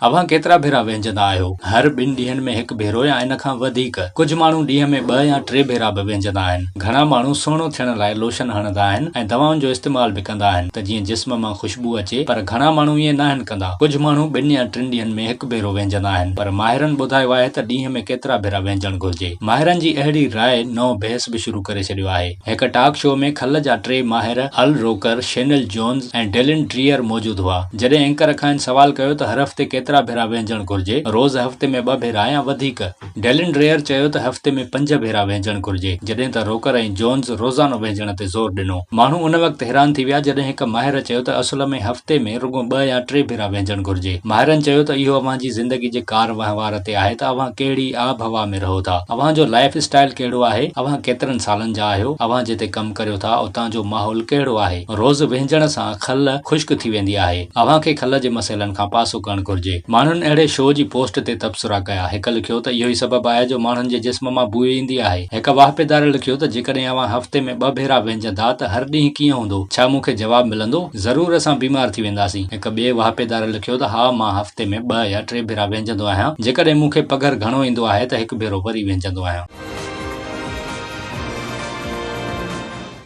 اوهان ڪيترا ڀيرا وهنجندا آهيو؟ هر ٻن ڏينهن ۾ هڪ ڀيرو يا ان کان وڌيڪ؟ ڪجهه ماڻهو ڏينهن ۾ ٻه يا ٽي ڀيرا به وهنجندا آهن. گهڻا ماڻهو سهڻو ٿيڻ لاء لوشن هڻندا آهن ۽ دوائن جو استعمال به ڪندا آهن ته جيئن جسم مان خوشبو اچي پر گهڻا ماڻهو ائين ناهن ڪندا. ڪجهه ماڻهو ٻن يا ٽن ڏينهن ۾ هڪ ڀيرو وهنجندا آهن پر ماهرن ٻڌايو آهي ته ڏينهن ۾ ڪيترا ڀيرا وهنجڻ گهرجي. ماهرن جي اهڙي راء نئون بحث به شروع ڪري ڇڏيو آهي. هڪ ٽاڪ شو ۾ کل جا ٽي ماهر ال روڪر، شينل جونز ۽ ڊيلن ڊريئر موجود هئا. جڏهن اينڪر کانئن سوال ڪيو ته هر هفتي ڪيترا ڀيرا وهنجڻ گهرجي، روز هفتي ۾ ٻه ڀيرا يا وڌيڪ؟ ڊيلن ڊريئر چيو ته هفتي ۾ پنج ڀيرا وهنجڻ گهرجي، جڏهن ته روڪر ۽ جونز روزانو وهنجڻ تي زور ڏنو. ماڻهو ان وقت حيران ٿي ويا جڏهن هڪ ماهر چيو ته اصل ۾ هفتي ۾ رڳو ٻه يا ٽي ڀيرا وهنجڻ گهرجي. ماهرن چيو ته اهو اوهان جي زندگي جي ڪار وهنوار تي آهي ته اوهان ڪهڙي آبهوا ۾ رهو ٿا. اوهان جو لائيف اسٽائيل ڪهڙو آهي؟ اوهان ڪيترن سالن جا آهيو؟ اوهان جتي ڪم ڪريو ٿا اتان جو ماحول ڪهڙو آهي؟ روز وهنجڻ سان کل خشڪ ٿي ويندي آهي. اوهان کي کل جي مسئلن کان پاسو ڪرڻ گهرجي. ماڻهن اهڙي شو جي پوسٽ تي تبصرا ڪيا. هڪ لکيو ته اهو ئي سبب آهي جو ماڻهن جي جسم مان بوء ايندي آهي. هڪ واهپيدار لکيو ته جيڪڏهن اوهان هفتي ۾ ٻه ڀيرا وهنجندا ته هر ڏينهن ڪيئن هوندو؟ ڇا مون کي جواب ملندو؟ ضرور اسان بيمار ٿي وينداسين. هڪ ٻئي واهپيدار لکيو ته ها مان هفتي ۾ ٻه يا ٽي ڀيرا وهنجندو آهيان، جيڪڏهن مون کي پگهر گهڻو ايندو آهي ته هڪ ڀيرو وري وهنجندو آهيان.